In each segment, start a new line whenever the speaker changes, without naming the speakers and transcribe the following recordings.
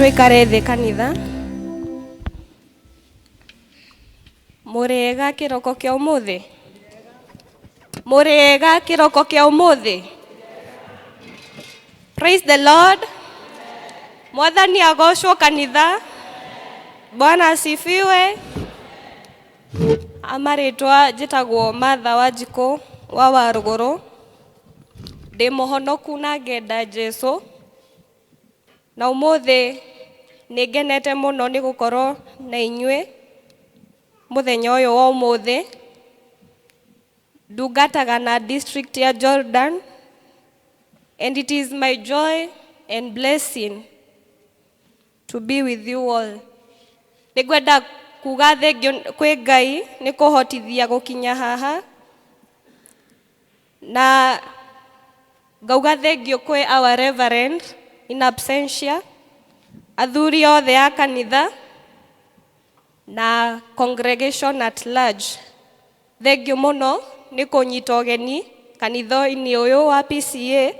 Tũikare thĩ kanitha. Mũrĩega kĩroko kĩa ũmũthĩ? Mũrĩega kĩroko kĩa ũmũthĩ? Praise the Lord. Mwathani agocwo kanitha. Bwana asifiwe. Amarĩtwa njĩtagwo Martha Wanjikũ wa Warũgũrũ. Ndĩ mũhonoku na ngenda Jesu. Na ũmũthĩ nĩ ngenete mũno nĩ gũkorwo na inyuĩ mũthenya ũyũ wa ũmũthĩ. Ndungataga na district ya Jordan and it is my joy and blessing to be with you all. Nĩ ngwenda kuga thengiũ kwĩ Ngai nĩ kũhotithia gũkinya haha na ngauga thengiũ kwĩ our reverend in absentia, athuri othe a kanitha na congregation at large. Thengiũ mũno nĩ kũnyita ũgeni kanitha-inĩ ũyũ wa PCEA.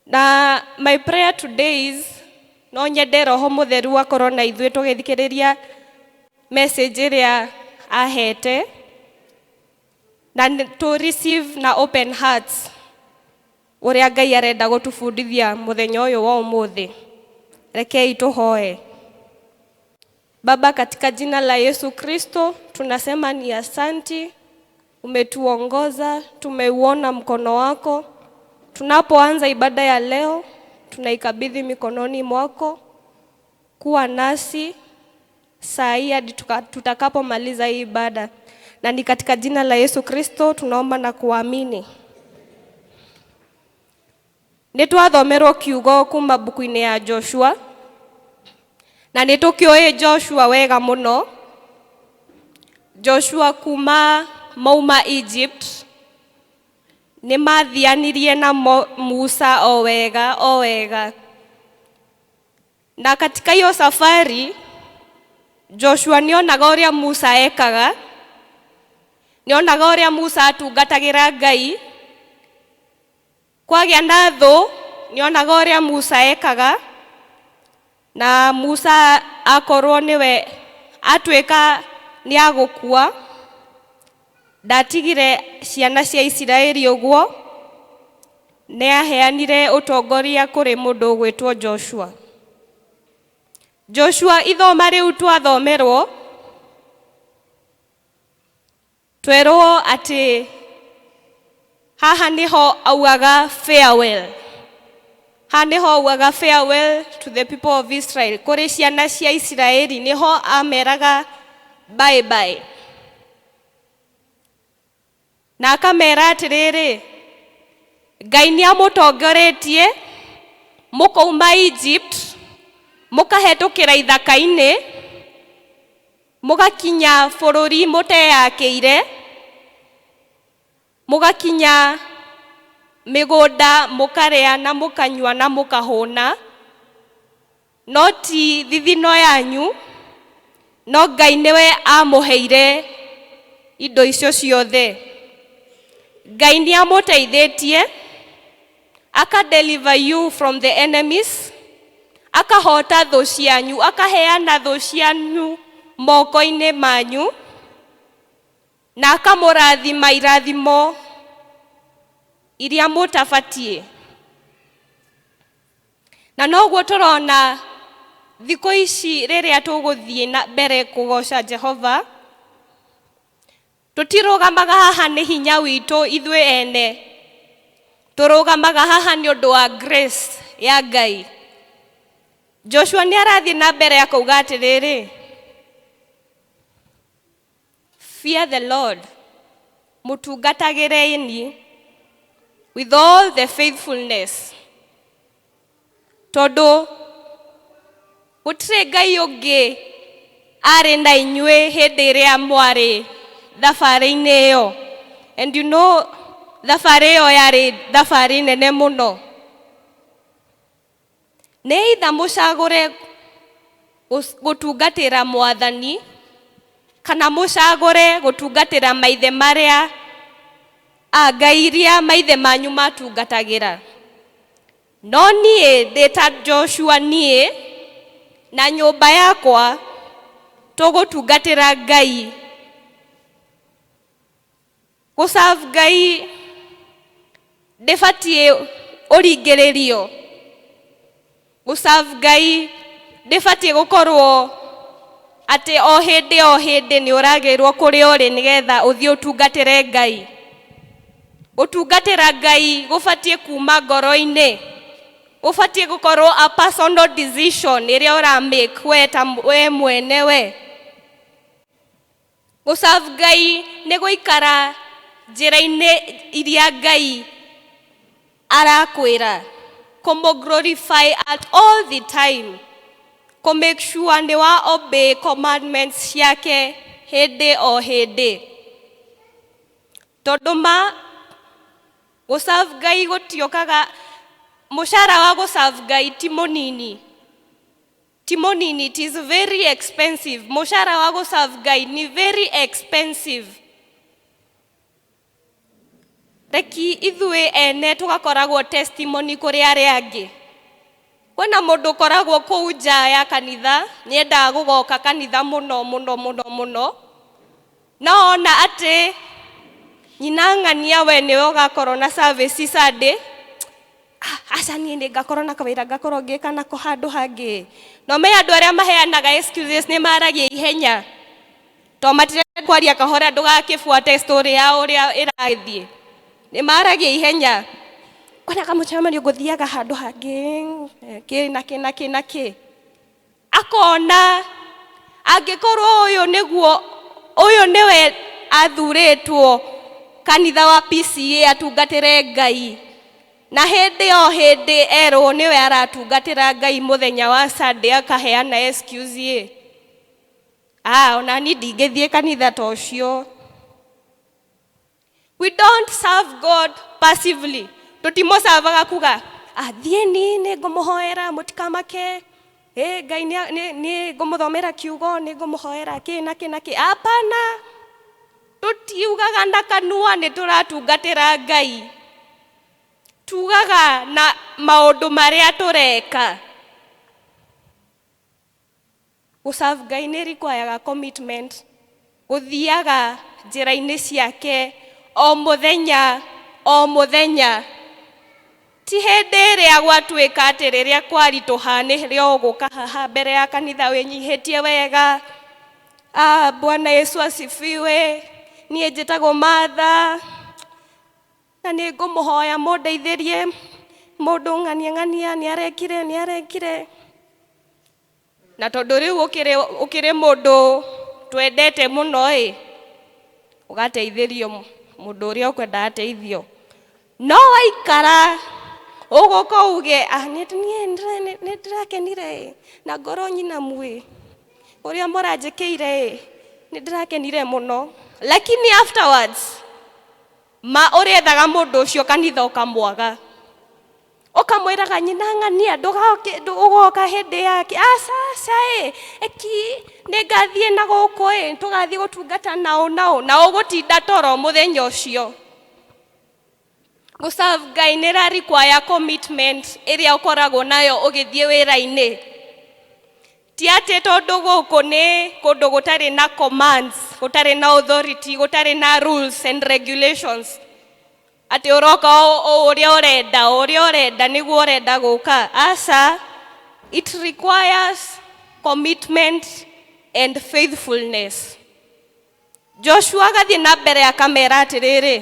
Na my prayer today is no nyende Roho Mũtheru akorwo na ithuĩ tũgĩthikĩrĩria message ĩrĩa ahete na to receive na open hearts ũrĩa Ngai arenda gũtũbundithia mũthenya ũyũ wa ũmũthĩ. Rekei tũhoe. Baba, katika jina la Yesu Kristo tunasema ni asanti, umetuongoza, tumeuona mkono wako. Tunapoanza ibada ya leo, tunaikabidhi mikononi mwako. Kuwa nasi saa hii hadi tutakapomaliza hii ibada, na ni katika jina la Yesu Kristo tunaomba na kuamini. Nĩ twathomerwo kiugo kuma mbuku-inĩ ya Joshua, na nĩ tũkĩũĩ Joshua wega mũno. Joshua kuma mauma Egypt nĩ mathianirie na Musa o wega o wega, na katika hiyo safari Joshua nĩonaga ũrĩa Musa ekaga, nĩonaga ũrĩa Musa atungatagĩra Ngai. Kwagĩa na thũ, nĩonaga ũrĩa Musa ekaga, na Musa akorwo nĩwe atuĩka nĩ agũkua, ndatigire ciana cia Isiraeli ũguo, nĩ aheanire ũtongoria kũrĩ mũndũ ũgwĩtwo Joshua. Joshua ithoma rĩu twathomerwo, twerwo atĩ haha nĩho augaga farewell. Haha nĩho augaga farewell to the people of Israel. Kũrĩ ciana cia Isiraeli nĩho ameraga bye bye. Na akamera atĩrĩrĩ, Ngai nĩ amũtongoretie mũkauma Egypt, mũkahetũkĩra ithaka-inĩ, mũgakinya bũrũri mũteyakĩire, mũgakinya mĩgũnda mũkarĩa na mũkanyua na mũkahũna, no ti thithino yanyu, no Ngai nĩwe amũheire indo icio ciothe. Ngai nĩ amũteithĩtie, aka deliver you from the enemies, akahota thũ cianyu, akaheana thũ cianyu moko-inĩ manyu, na akamũrathima irathimo iria mũtabatiĩ. Na noguo tũrona thikũ ici rĩrĩa tũgũthiĩ na mbere kũgoca Jehova, tũtirũgamaga haha nĩ hinya witũ ithuĩ ene, tũrũgamaga haha nĩ ũndũ wa grace ya Ngai. Joshua nĩ arathiĩ na mbere akauga atĩrĩrĩ, fear the Lord, mũtungatagĩreni with all the faithfulness, tondũ gũtirĩ Ngai ũngĩ arĩ na inyuĩ hĩndĩ ĩrĩa mwarĩ thabarĩ-inĩ ĩyo. And you know, thabarĩ ĩyo yarĩ thabarĩ nene mũno. Nĩ either mũcagũre gũtungatĩra Mwathani kana mũcagũre gũtungatĩra maithe marĩa a ngai iria maithe manyu matungatagĩra. No niĩ ndĩ ta Joshua niĩ Na nyũmba yakwa tũgũtungatĩra Ngai. Gũserve Ngai ndĩbatiĩ ũringĩrĩrio. Gũserve Ngai ndĩbatiĩ gũkorwo atĩ o hĩndĩ o hĩndĩ nĩ ũragĩrwo kũrĩa ũrĩ nĩgetha ũthiĩ ũtungatĩre Ngai. Gũtungatĩra Ngai gũbatiĩ kuma ngoro-inĩ. Gũbatiĩ gũkorwo a personal decision ĩrĩa ũra make we ta we mwene we. Gũserve Ngai nĩ gũikara njĩra-inĩ iria Ngai arakwĩra. Kũmũ glorify at all the time. Kũ make sure nĩ wa obey commandments ciake hĩndĩ o hĩndĩ. Tondũ ma gũserve Ngai gũtiũkaga, mũcara wa gũserve Ngai ti mũnini. Ti mũnini, it is very expensive. Mũcara wa gũserve Ngai ni very expensive. Reki ithuĩ ene tũgakoragwo testimony kũrĩ arĩa angĩ. Kwĩna mũndũ ũkoragwo kũu nja ya kanitha, nĩendaga gũgoka kanitha mũno mũno mũno mũno, no ona atĩ nyina ng'ania we nĩwe ũgakorwo na service Sunday, ah, aca niĩ nĩ ngakorwo na kawĩra ngakorwo ngĩka nako handũ hangĩ. No me andũ arĩa maheanaga excuses nĩ maragia ihenya, to matirenda kwaria kahora ndũgakĩbuate story yao ũrĩa ĩragĩthiĩ. Nĩ maragia ihenya. Kwĩna kamũcemanio ngũthiaga handũ hangĩ, kĩ na kĩ na kĩ na kĩ. Akona angĩkorwo ũyũ nĩguo ũyũ nĩwe athurĩtwo kanitha wa PCEA atungatĩre Ngai, na hĩndĩ o hĩndĩ erwo nĩwe aratungatĩra Ngai mũthenya wa Sunday akaheana excuse ĩ. Ah, ona niĩ ndingĩthiĩ kanitha ta ũcio. We don't serve God passively. Tũtimũservaga kuga, ah, thiĩ ni nĩ ngũmũhoera mũtikamake. Ĩ Ngai nĩ ngũmũthomera kiugo, nĩ ngũmũhoera kĩ na kĩ na kĩ. Hapana. Tũtiugaga na kanua nĩ tũratungatĩra Ngai. Tugaga na maũndũ marĩa tũreka. Gũserve Ngai nĩ require commitment. Gũthiaga njĩra-inĩ ciake o mũthenya o mũthenya. Ti hĩndĩ ĩrĩa gwatuĩka atĩ rĩrĩa kwaritũha nĩrĩo ũgũka haha mbere ya kanitha wĩnyihĩtie wega. Ah, Bwana Yesu asifiwe. Niĩ njĩtagwo Martha na nĩ ngũmũhoya mũndeithĩrie mũndũ ng'ania ng'ania nĩ arekire nĩ arekire. Na tondũ rĩu ũkĩrĩ mũndũ twendete mũno ĩ, ũgateithĩrio mũndũ ũrĩa ũkwenda ateithio. No waikara ũgũka uge, ah, niĩ nĩ ndĩrakenire ĩ, na ngoro nyinamu ĩ, ũrĩa mũranjĩkĩire ĩ, nĩ ndĩrakenire mũno. Lakini afterwards, ma ũrĩethaga mũndũ ũcio kanitha ũkamwaga. Ũkamwĩraga nyina ng'ania ũgoka hĩndĩ yake, aca aca ĩ, eki nĩ ngathiĩ na gũkũ ĩ, tũgathiĩ gũtungata nao nao, na ũgũtinda toro mũthenya ũcio. Gũserve Ngai nĩ ra require commitment ĩrĩa ũkoragwo nayo ũgĩthiĩ wĩra-inĩ. Ti atĩ tondũ gũkũ nĩ kũndũ gũtarĩ na commands, gũtarĩ na authority, gũtarĩ na rules and regulations. Atĩ ũroka o ũrĩa ũrenda, o ũrĩa ũrenda nĩguo ũrenda gũka. Aca, it requires commitment and faithfulness. Joshua agathiĩ na mbere akamera atĩrĩrĩ,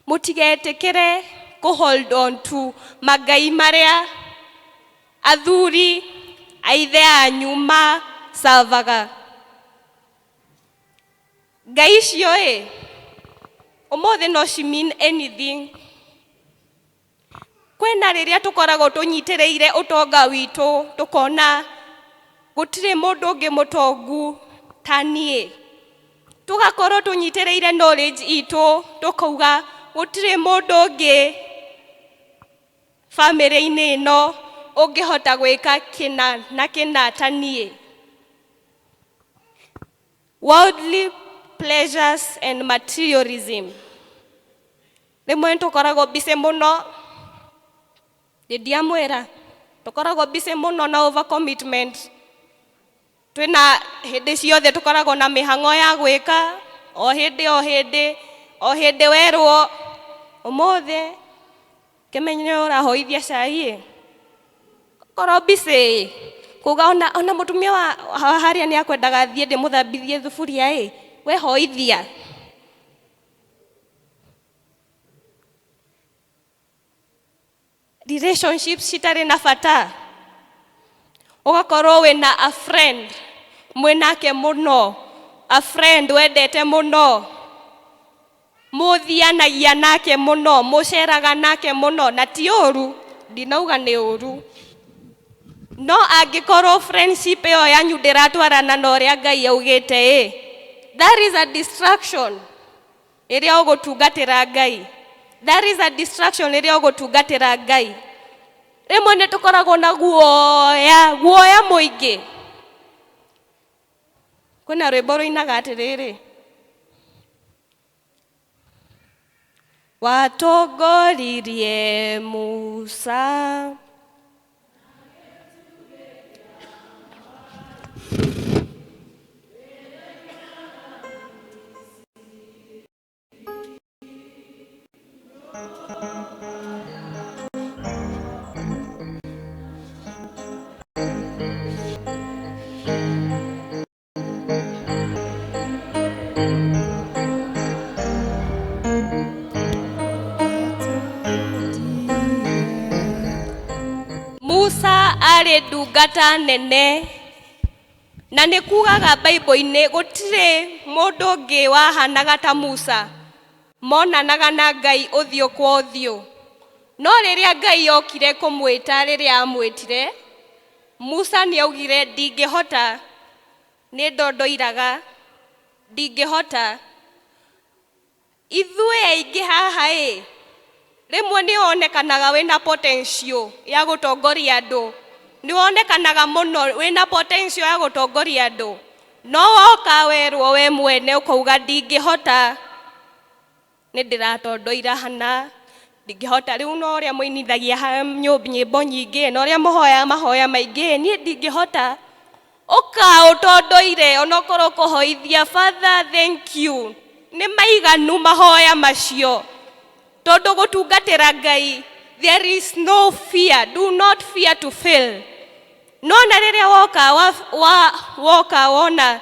mũtigetĩkĩre kũ hold on to mangai marĩa athuri aithe anyu maservaga. Ngai icio ĩ, ũmũthĩ no ci mean anything. Kwĩna rĩrĩa tũkoragwo tũnyitĩrĩire ũtonga witũ tũkona gũtirĩ mũndũ ũngĩ mũtongu ta niĩ. Tũgakorwo tũnyitĩrĩire knowledge itũ tũkauga gũtirĩ mũndũ ũngĩ bamĩrĩ-inĩ ĩno ũngĩhota gwĩka kĩna na kĩna ta niĩ. Worldly pleasures and materialism. Rĩmwe nĩ tũkoragwo busy mũno, ndĩ ndiamwĩra. Tũkoragwo busy mũno na over commitment. Twĩna hĩndĩ ciothe tũkoragwo na mĩhang'o ya gwĩka o hĩndĩ o hĩndĩ o hĩndĩ werwo ũmũthĩ kĩmenye ũrahoithia cai korwo busy kuga ona mũtumia wa harĩa nĩ akwendaga thiĩ ndĩmũthambithie thuburia ĩ we hoithia. Relationships citarĩ na bata, ũgakorwo wĩna a friend mwĩnake mũno, a friend wendete mũno, mũthianagia nake mũno, mũceraga nake mũno, na ti ũru, ndinauga nĩ ũru, no angĩkorwo friendship ĩyo yanyu ndĩratwarana na ũrĩa Ngai augĩte ĩ, that is a distraction ĩrĩa ũgũtungatĩra Ngai. That is a distraction ĩrĩa ũgũtungatĩra Ngai. Rĩmwe nĩ tũkoragwo na guoya, guoya mũingĩ. Kwĩna rwĩmbo rũinaga atĩrĩrĩ, watongoririe Musa. Musa arĩ ndungata nene na nĩ kugaga Bible-inĩ gũtirĩ mũndũ ũngĩ wahanaga ta Musa, monanaga na Ngai ũthiũ kwa ũthiũ. No rĩrĩa Ngai okire kũmwĩta, rĩrĩa amwĩtire Musa nĩ augire ndingĩhota, nĩ ndondoiraga, ndingĩhota. Ithuĩ aingĩ haha ĩ, rĩmwe nĩ wonekanaga wĩna potential ya gũtongoria andũ, nĩ wonekanaga mũno wĩna potential ya gũtongoria andũ, no woka werwo we mwene ũkauga ndingĩhota, nĩ ndĩratondoira hana, ndingĩhota. Rĩu no ũrĩa mũinithagia nyĩmbo nyingĩ, na ũrĩa mũhoyaga mahoya maingĩ, niĩ ndingĩhota. Ũka ũtondoire onokorwo kũhoithia Father thank you, nĩ maiganu mahoya macio, tondũ gũtungatĩra Ngai there is no fear, do not fear to fail. No na rĩrĩa woka woka wona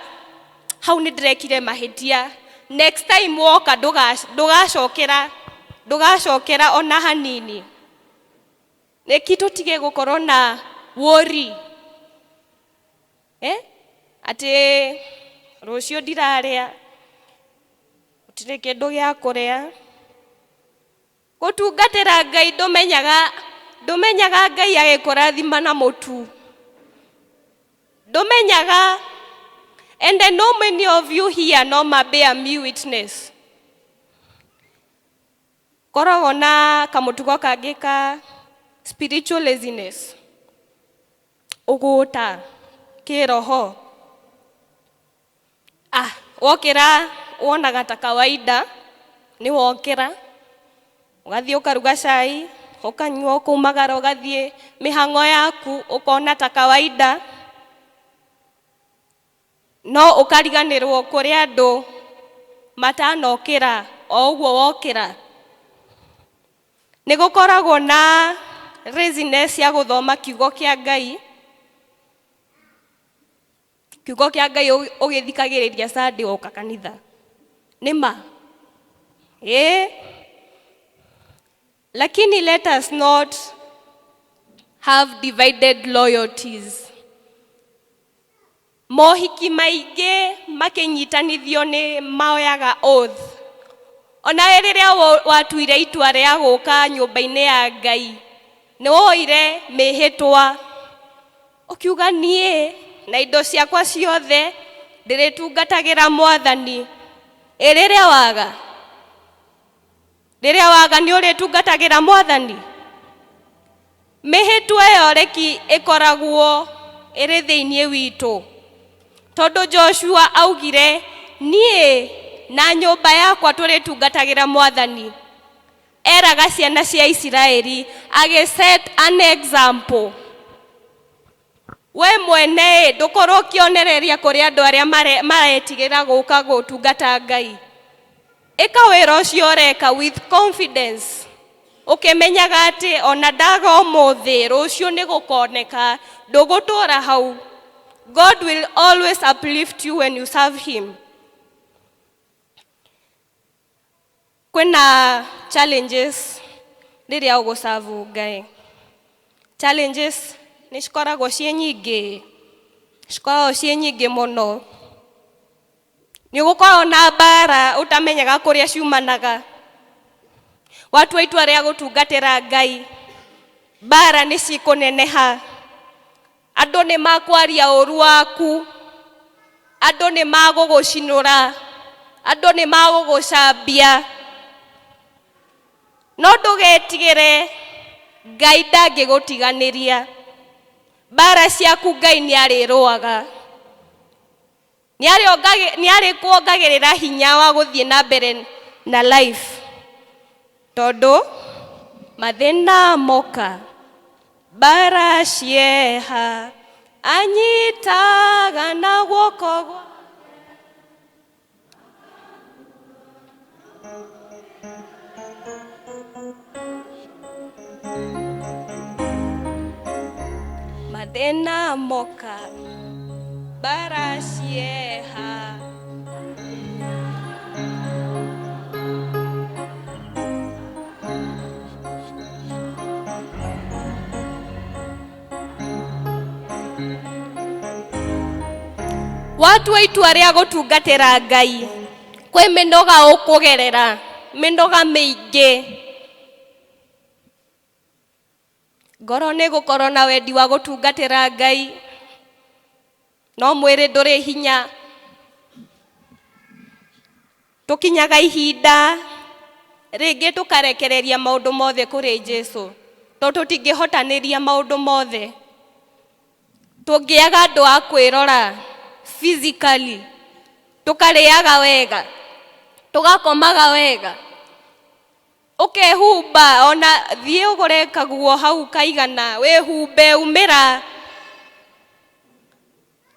hau nĩ ndĩrekire mahĩtia, next time woka ndũgacokera, ndũgacokera ona hanini. Rĩki tũtige gũkorwo na worry, atĩ rũciũ ndirarĩa, gũtirĩ kĩndũ gĩa kũrĩa. Gũtungatĩra Ngai ndũmenyaga, ndũmenyaga Ngai agĩkũrathima na mũtu, ndũmenyaga. And I know many of you here no ma bear me witness. Koragwo na kamũtugo kangĩ ka spiritual laziness, ũgũta kĩroho. Wokĩra wonaga ta kawaida, nĩ wokĩra ũgathiĩ ũkaruga cai, ũkanyua, ũkaumagara ũgathiĩ mĩhang'o yaku, ũkona ta kawaida, no ũkariganĩrwo kũrĩ andũ matanokĩra o ũguo wokĩra. Nĩ gũkoragwo na laziness ya gũthoma kiugo kĩa Ngai. Kiugo kĩa Ngai ũgĩthikagĩrĩria Sunday woka kanitha. Nĩ ma? Ĩĩ. Lakini let us not have divided loyalties. Mohiki maingĩ makĩnyitanithio nĩ maoyaga oath. Onawe rĩrĩa watuire itua rĩa gũka nyũmba-inĩ ya Ngai, nĩ woire mĩhĩtwa, ũkiuga niĩ na indo ciakwa ciothe ndĩrĩtungatagĩra Mwathani. Ĩ rĩrĩa waga? Rĩrĩa waga nĩ ũrĩtungatagĩra Mwathani? Mĩhĩtwa ĩyo reki ĩkoragwo ĩrĩ thĩinĩ witũ, tondũ Joshua augire niĩ na nyũmba yakwa tũrĩtungatagĩra Mwathani. Eraga ciana cia Isiraeli agĩ set an example. We mwene ĩ, ndũkorwo ũkĩonereria kũrĩ andũ arĩa maretigĩra gũka gũtungata Ngai. Ĩka wĩra ũcio ũreka with confidence, ũkĩmenyaga atĩ ona ndaga ũmũthĩ, rũciũ nĩ gũkoneka, ndũgũtũra hau. God will always uplift you when you serve him. Kwĩna challenges rĩrĩa ũgũ-serve Ngai. Challenges nĩ cikoragwo ciĩ nyingĩ, cikoragwo ciĩ nyingĩ mũno. Nĩ ũgũkorwo na mbara ũtamenyaga kũrĩa ciumanaga. Watua itua rĩa gũtungatĩra Ngai, mbara nĩ cikũneneha. Andũ nĩ makwaria ũru waku, andũ nĩ magũgũcinũra, andũ nĩ magũgũcambia. No ndũgetigĩre, Ngai ndangĩgũtiganĩria. Mbara ciaku Ngai nĩ arĩrũaga. Nĩ arĩkuongagĩrĩra hinya wa gũthiĩ na mbere na life. Tondũ mathĩna moka, mbara cieha, anyitaga na guoko gwa. Mathĩna moka, mbara cieha. Watua itua rĩa gũtungatĩra Ngai, kwĩ mĩnoga ũkũgerera, mĩnoga mĩingĩ. Ngoro nĩ gũkorwo na wendi wa gũtungatĩra Ngai, no mwĩrĩ ndũrĩ hinya. Tũkinyaga ihinda rĩngĩ tũkarekereria maũndũ mothe kũrĩ Jesu, tondũ tũtingĩhotanĩria maũndũ mothe. Tũngĩaga andũ a kwĩrora physically, tũkarĩaga wega, tũgakomaga wega, ũkehumba ona thiĩ ũgũre kaguo hau kaigana, wĩhumbe umĩra.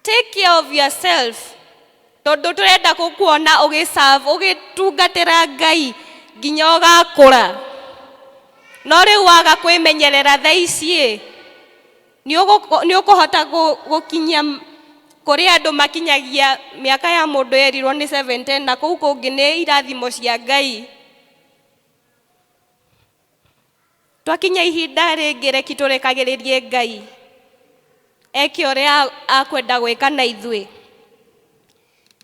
Take care of yourself tondũ tũrenda gũkuona ũgĩ serve, ũgĩtungatĩra Ngai nginya ũgakũra. No rĩu waga kwĩmenyerera thaa ici ĩ, nĩ ũkũhota gũkinyia kũrĩa andũ makinyagia mĩaka ya mũndũ yerirwo nĩ 70 na kũu kũngĩ nĩ irathimo cia Ngai. Twakinya ihinda rĩngĩ reki tũrekagĩrĩrie Ngai eke ũrĩa akwenda gwĩka na ithuĩ.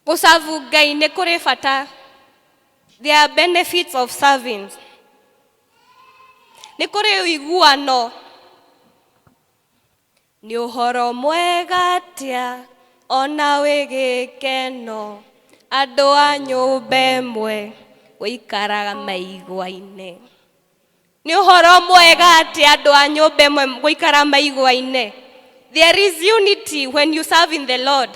Gũ-serve Ngai nĩ kũrĩ bata. There are benefits of serving. Nĩ kũrĩ ũiguano. Nĩ ũhoro mwega atĩa ona wĩ gĩkeno andũ a nyũmba ĩmwe gũikaraga maiguaine. Nĩ ũhoro mwega atĩa andũ a nyũmba ĩmwe gũikara maiguaine. There is unity when you serve in the Lord.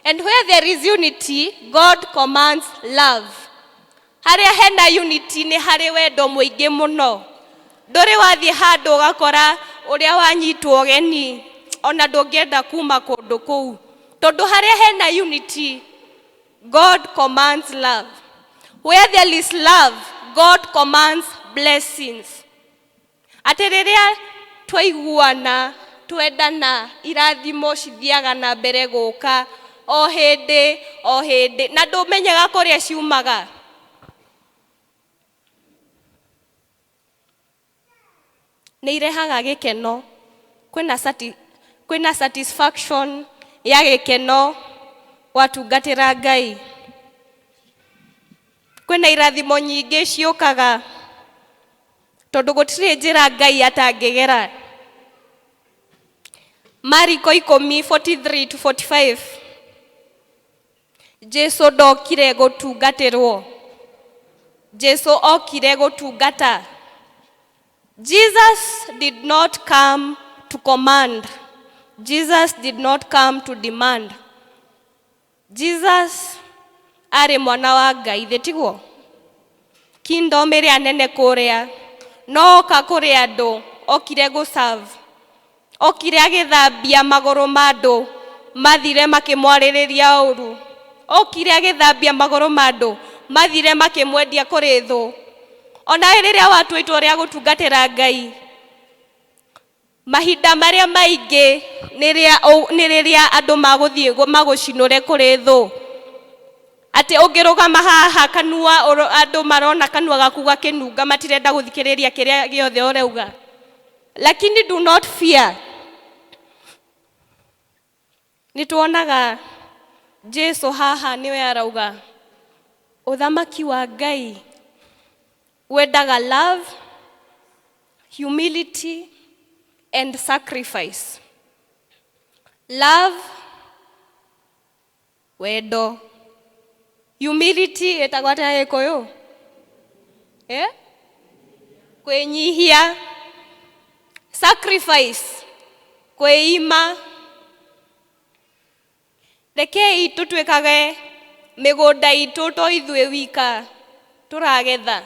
And where there is unity, God commands love. Harĩa hena unity nĩ harĩ wendo mũingĩ mũno. Ndũrĩ wathiĩ handũ ũgakora ũrĩa wanyitwo ũgeni ona ndũngĩenda kuma kũndũ kũu. Tondũ harĩa hena unity, God commands love. Where there is love, God commands blessings. Atĩ rĩrĩa twaiguana, twendana, irathimo cithiaga na mbere gũka o hĩndĩ o hĩndĩ, na ndũmenyaga kũrĩa ciumaga. Nĩ irehaga gĩkeno, kwĩna satisfaction ya gĩkeno watungatĩra Ngai. Kwĩna irathimo nyingĩ ciũkaga tondũ gũtirĩ njĩra Ngai atangĩgera. Mariko 10 43 to 45 Jesu ndokire gũtungatĩrwo, Jesu okire gũtungata. Jesus did not come to command. Jesus did not come to demand. Jesus arĩ mwana wa Ngai, thĩ tiguo? Kingdom ĩrĩa nene kũrĩa, no oka kũrĩ andũ, okire gũ serve. Okire agĩthambia magũrũ ma andũ mathire makĩmwarĩrĩria ũru. Okire agĩthambia magũrũ ma andũ mathire makĩmwendia kũrĩ thũ. Onawe rĩrĩa watua itua rĩa gũtungatĩra Ngai, mahinda marĩa maingĩ nĩ rĩrĩa andũ magũthiĩ magũcinũre kũrĩ thũ. Atĩ ũngĩrũgama haha kanua andũ marona kanua gaku gakĩnunga, matirenda gũthikĩrĩria kĩrĩa gĩothe ũrauga. Lakini do not fear. Nĩ tuonaga Jesu haha nĩwe arauga ũthamaki wa Ngai wendaga love, humility and sacrifice. Love, wendo. Humility ĩtagwo atĩa Gĩkũyũ? Eh? Kwĩnyihia. Sacrifice, kwĩima. Rekei tũtuĩkage mĩgũnda itũ to ithuĩ wika tũragetha.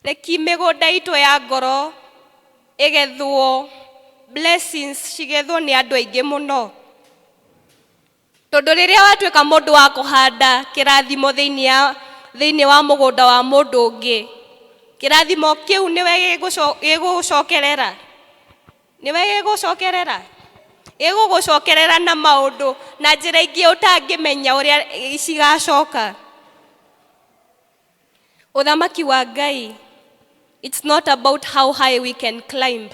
Reki mĩgũnda itũ ya ngoro ĩgethwo, blessings cigethwo nĩ andũ aingĩ mũno. Tondũ rĩrĩa watuĩka mũndũ wa kũhanda kĩrathimo thĩinĩ wa mũgũnda wa mũndũ ũngĩ, kĩrathimo kĩu nĩwe gĩgũcokerera, nĩwe gĩgũcokerera, gĩgũgũcokerera na maũndũ na njĩra ingĩ ũtangĩmenya ũrĩa cigacoka. Ũthamaki wa Ngai, it's not about how high we can climb.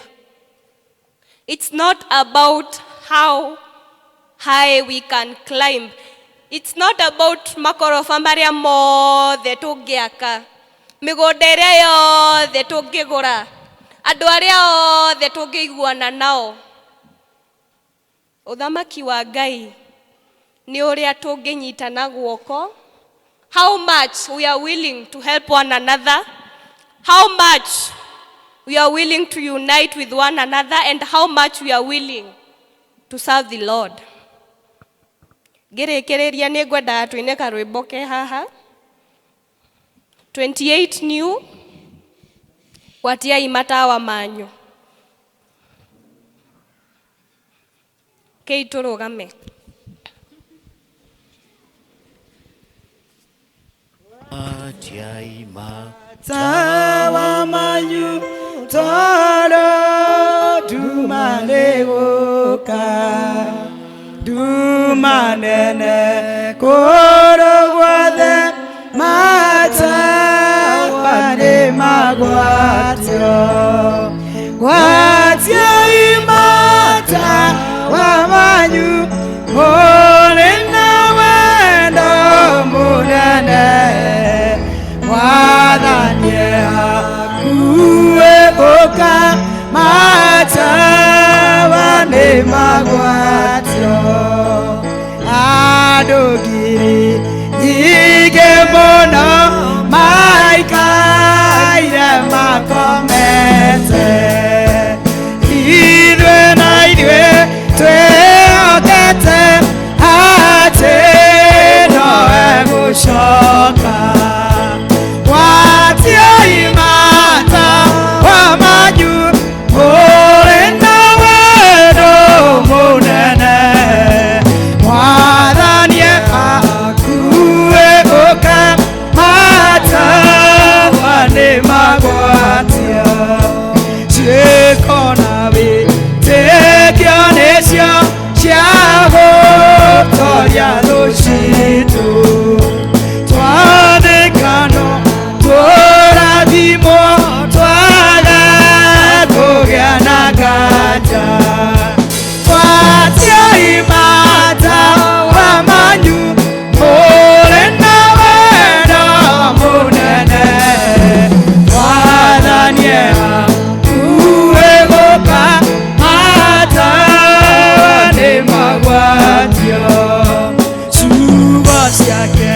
It's not about how high we can climb. It's not about makoroba marĩa mothe tũngĩaka, mĩgũnda ĩrĩa yothe tũngĩgũra, andũ arĩa othe tũngĩiguana nao. Ũthamaki wa Ngai nĩ ũrĩa tũngĩnyitana guoko, how much we are willing to help one another, how much we are willing to unite with one another, and how much we are willing to serve the Lord. Ngĩrĩkĩrĩria nĩ ngwendaga tũine karwĩmbo ke haha 28 new, gwatiai matawa manyu. Kei tũrũgame.
Atiaima.
Tawa manyu toro nduma nĩgũka, nduma nene kũndũ guothe, matawa nĩ magwatio. Gwatiai matawa manyu mũrĩ na wendo mũnene, Mwathani hakuhĩ gũka, matawa nĩ magwatio. Andũ ngiri nyingĩ mũno maikaire makomete, ithuĩ na ithuĩ twĩhokete atĩ no egũcoka. Gwatiai matawa manyu mũrĩ na wendo mũnene, Mwathani hakuhĩ gũka, matawa nĩ magwatio. Ciĩko na wĩtĩkio nĩcio cia gũtoria thũ citũ, twathĩkano tũrathimwo, twaga kũgĩa na nganja. Gwatiai matawa manyu mũrĩ na wendo mũnene, Mwathani hakuhĩ gũka, matawa nĩ magwatio. Ciugo ciake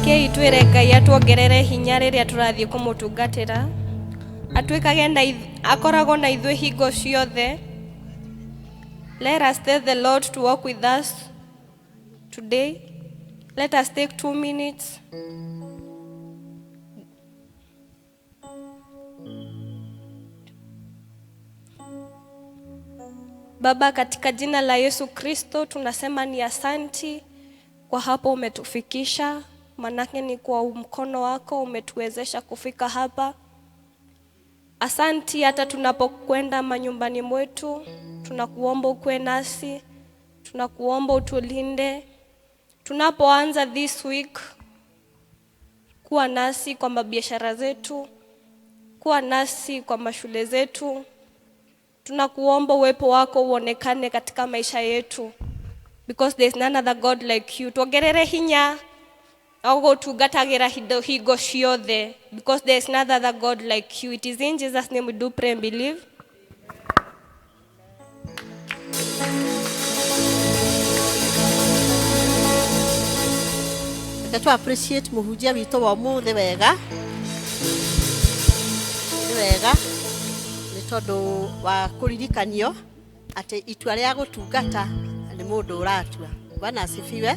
Rekei twĩre Ngai atuongerere hinya rĩrĩa tũrathiĩ kũmũtungatĩra, atuĩkage na akoragwo na ithuĩ hingo ciothe. Let us tell the Lord to walk with us today. Let us take 2 minutes. Baba, katika jina la Yesu Kristo tunasema ni asanti kwa hapo umetufikisha, manake ni kwa mkono wako umetuwezesha kufika hapa. Asanti hata tunapokwenda manyumbani mwetu, tunakuomba ukuwe nasi, tunakuomba utulinde. Tunapoanza this week, kuwa nasi kwa mabiashara zetu, kuwa nasi kwa mashule zetu. Tunakuomba uwepo wako uonekane katika maisha yetu, because there is none other God like you. Tuongerere hinya wa gũgũtungatagĩra hingo ciothe, because there is none other God like you. It is in Jesus' name we do pray and believe.
Reke tũ appreciate mũhunjia witũ wa ũmũthĩ wega. Nĩ wega nĩ tondũ wa kũririkanio atĩ itua rĩa gũtungata nĩ mũndũ ũratua. Bwana asifiwe.